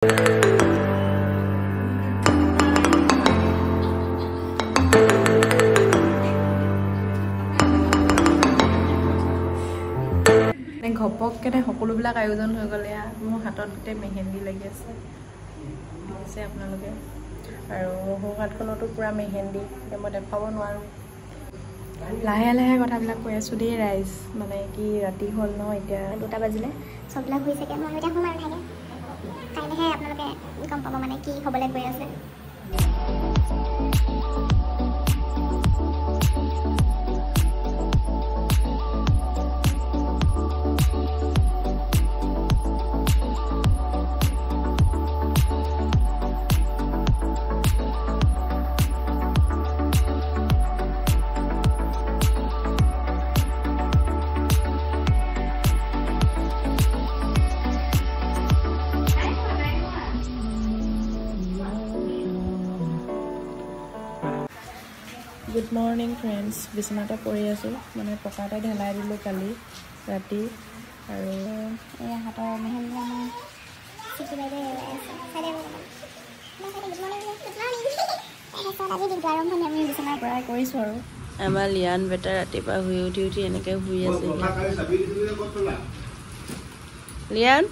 ঘপককেনে সকলোবিলাক আয়োজন হৈ গ'ল। এয়া মোৰ হাতত গোটেই মেহেন্দি লাগি আছে, দেখিছে আপোনালোকে। আৰু সোঁহাতখনতো পূৰা মেহেন্দি, এতিয়া মই দেখুৱাব নোৱাৰোঁ। লাহে লাহে কথাবিলাক কৈ আছোঁ দেই ৰাইজ, মানে কি ৰাতি হ'ল ন, এতিয়া 2টা বাজিলে, চববিলাক হৈছেগে। মই এতিয়া শুম আৰু লাহেকৈ, কাইলৈহে আপোনালোকে গম পাব মানে কি হ'বলৈ গৈ আছে। গুড মৰ্ণিং ফ্ৰেণ্ডছ, বিচনাতে পৰি আছোঁ, মানে পকাতে ঢেলাই দিলোঁ কালি ৰাতি। আৰু এয়া হাতৰ মেহেন্দি আমাৰ চিকি বাইদেউ আছে। আজি দিনটো আৰম্ভণি আমি বিচনাৰ পৰাই কৰিছোঁ। আৰু আমাৰ লিয়ান বেটা ৰাতিপুৱা শুই উঠি উঠি এনেকৈ শুই আছে। লিয়ান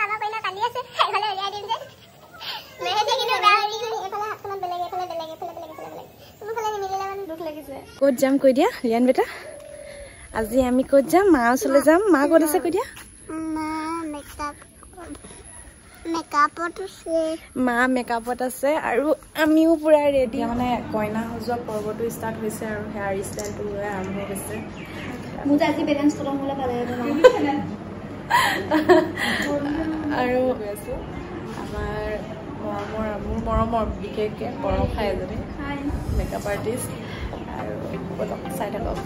আমাৰ কইনা কান্দি আছে, এইফালে উলিয়াই দিম যে মেহেন্দি, কিন্তু বেয়া হৈ গৈছে। এইফালে হাতখনত বেলেগ, এইফালে বেলেগ, এইফালে বেলেগ, এইফালে বেলেগ, কোনোফালে নিমিলিলে, মানে দুখ লাগিছে। ক'ত যাম কৈ দিয়া লিয়ান বেটা? আজি আমি ক'ত যাম? মা ওচৰলৈ যাম। মা ক'ত আছে কৈ দিয়া। মা মেকআপত আছে, মা মেকআপত আছে আৰু আমিও পূৰা ৰেডি। মানে কইনা সজোৱা পৰ্বটো ষ্টাৰ্ট হৈছে আৰু হেয়াৰ ষ্টাইলটো আৰম্ভ হৈছে। মোৰ যে আজি বেলেঞ্চ খতম হ'লে ভালে। আৰু আছোঁ আমাৰ মৰমৰ, মোৰ মৰমৰ বিশেষকৈ বৰষা এজনী মেকআপ আৰ্টিষ্ট। আৰু ব'লক চাই থাকক।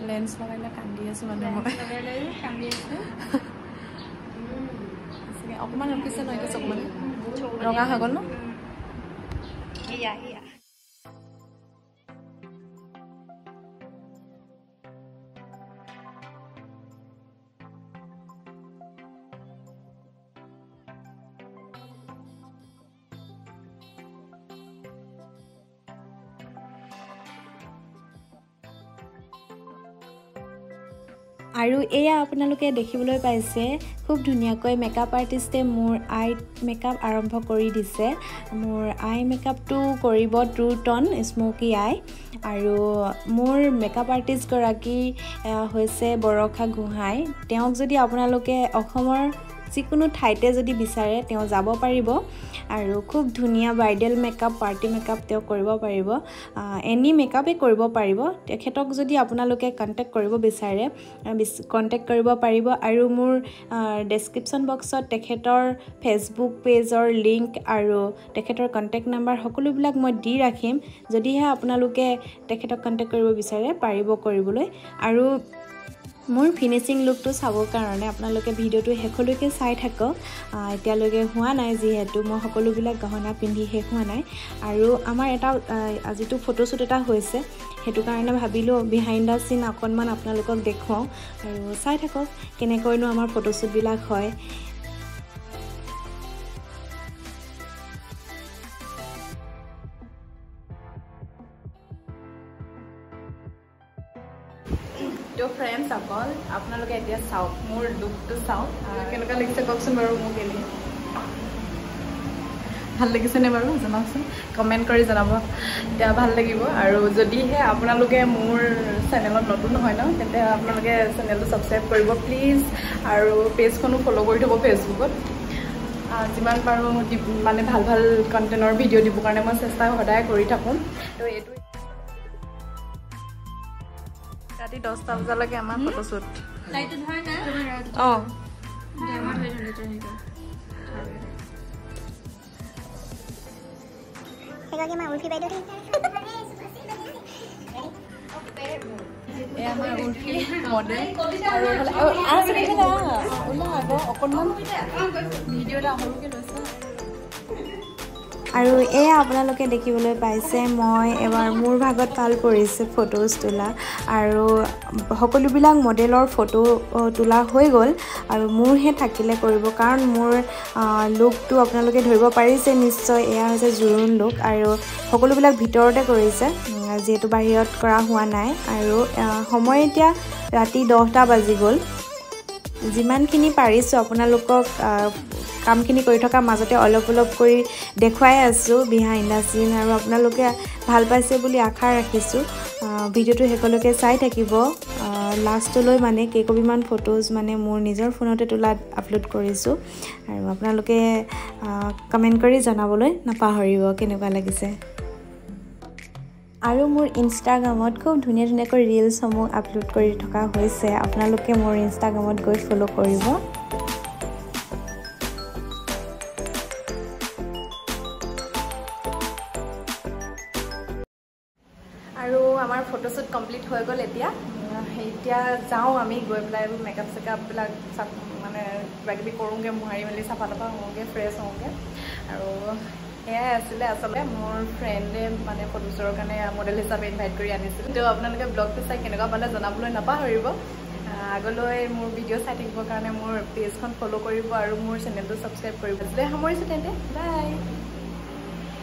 লেন্স লগাই লৈ কান্দি আছোঁ, মানে মই কান্দি আছোঁ। অকণমান ৰখিছে ন, এতিয়া চকু মানে ৰঙা হৈ গ'ল ন। এয়া আৰু এয়া আপোনালোকে দেখিবলৈ পাইছে, খুব ধুনীয়াকৈ মেকআপ আৰ্টিষ্টে মোৰ আই মেকআপ আৰম্ভ কৰি দিছে। মোৰ আই মেকআপটো কৰিব ট্ৰু টন স্মকি আই। আৰু মোৰ মেকআপ আৰ্টিষ্টগৰাকী হৈছে বৰষা গোহাঁই। তেওঁক যদি আপোনালোকে অসমৰ যিকোনো ঠাইতে যদি বিচাৰে, তেওঁ যাব পাৰিব। আৰু খুব ধুনীয়া ব্ৰাইডেল মেকআপ, পাৰ্টি মেকআপ তেওঁ কৰিব পাৰিব, এনি মেকআপেই কৰিব পাৰিব। তেখেতক যদি আপোনালোকে কণ্টেক্ট কৰিব বিচাৰে, কণ্টেক্ট কৰিব পাৰিব। আৰু মোৰ ডেছক্ৰিপশ্যন বক্সত তেখেতৰ ফেচবুক পেজৰ লিংক আৰু তেখেতৰ কণ্টেক্ট নাম্বাৰ সকলোবিলাক মই দি ৰাখিম। যদিহে আপোনালোকে তেখেতক কণ্টেক্ট কৰিব বিচাৰে, পাৰিব কৰিবলৈ। আৰু মোৰ ফিনিচিং লুকটো চাবৰ কাৰণে আপোনালোকে ভিডিঅ'টো শেষলৈকে চাই থাকক। এতিয়ালৈকে হোৱা নাই, যিহেতু মই সকলোবিলাক গহনা পিন্ধি শেষ হোৱা নাই। আৰু আমাৰ এটা আজিতো ফটোশ্বুট এটা হৈছে, সেইটো কাৰণে ভাবিলোঁ বিহাইণ্ড the চিন অকণমান আপোনালোকক দেখুৱাওঁ। আৰু চাই থাকক কেনেকৈনো আমাৰ ফটোশ্বুটবিলাক হয়। তো ফ্ৰেণ্ডছসকল, আপোনালোকে এতিয়া চাওক মোৰ লুকটো, চাওক কেনেকুৱা লাগিছে কওকচোন বাৰু। মোক এনেই ভাল লাগিছেনে বাৰু জনাওকচোন, কমেণ্ট কৰি জনাব, এতিয়া ভাল লাগিব। আৰু যদিহে আপোনালোকে মোৰ চেনেলত নতুন হয় ন, তেন্তে আপোনালোকে চেনেলটো ছাবস্ক্ৰাইব কৰিব প্লিজ, আৰু পেজখনো ফ'ল' কৰি থ'ব ফেচবুকত। যিমান পাৰোঁ মানে ভাল ভাল কণ্টেণ্টৰ ভিডিঅ' দিবৰ কাৰণে মই চেষ্টা সদায় কৰি থাকোঁ। তো এইটো ৰাতি 10টা বজালৈকে আমাৰ ফটোশ্বুট। অঁ, সেইগৰাকী আমাৰ উৰ্ফি বাইদেউ। এয়া আমাৰ উৰ্ফি মডেল আৰু ওলা আকৌ অকণমান ভিডিঅ' এটা সৰুকৈ লৈছা। আৰু এয়া আপোনালোকে দেখিবলৈ পাইছে মই এবাৰ মোৰ ভাগত পাল পৰিছে ফটোজ তোলা আৰু সকলোবিলাক মডেলৰ ফটো তোলা হৈ গ'ল আৰু মোৰহে থাকিলে কৰিব, কাৰণ মোৰ লুকটো আপোনালোকে ধৰিব পাৰিছে নিশ্চয়। এয়া হৈছে জোৰোণ লুক আৰু সকলোবিলাক ভিতৰতে কৰিছে, যিহেতু বাহিৰত কৰা হোৱা নাই। আৰু সময় এতিয়া ৰাতি 10টা বাজি গ'ল। যিমানখিনি পাৰিছোঁ আপোনালোকক কামখিনি কৰি থকাৰ মাজতে অলপ অলপ কৰি দেখুৱাই আছোঁ বিহাইণ্ড the চিন, আৰু আপোনালোকে ভাল পাইছে বুলি আশা ৰাখিছোঁ। ভিডিঅ'টো শেষলৈকে চাই থাকিব লাষ্টলৈ, মানে কেইকপিমান ফটোজ মানে মোৰ নিজৰ ফোনতে তোলাত আপলোড কৰিছোঁ আৰু আপোনালোকে কমেণ্ট কৰি জনাবলৈ নাপাহৰিব কেনেকুৱা লাগিছে। আৰু মোৰ ইনষ্টাগ্ৰামত খুব ধুনীয়া ধুনীয়াকৈ ৰিলছসমূহ আপলোড কৰি থকা হৈছে, আপোনালোকে মোৰ ইনষ্টাগ্ৰামত গৈ ফ'ল' কৰিব। আৰু আমাৰ ফটোশ্বুট কমপ্লিট হৈ গ'ল। এতিয়া এতিয়া যাওঁ আমি, গৈ পেলাই মেকআপ চেকআপবিলাক মানে কিবা কিবি কৰোঁগৈ, মোহাৰি মেলি চাফা তাফা হওঁগৈ, ফ্ৰেছ হওঁগৈ। আৰু সেয়াই আছিলে আচলতে মোৰ ফ্ৰেণ্ডে মানে ফটোশ্বুটৰ কাৰণে মডেল হিচাপে ইনভাইট কৰি আনিছিল। তো আপোনালোকে ব্লগটো চাই কেনেকুৱা পালে জনাবলৈ নাপাহৰিব। আগলৈ মোৰ ভিডিঅ' চাই থাকিবৰ কাৰণে মোৰ পেজখন ফ'ল' কৰিব আৰু মোৰ চেনেলটো ছাবস্ক্ৰাইব কৰিব। আজিলৈ সামৰিছোঁ তেন্তে, বাই।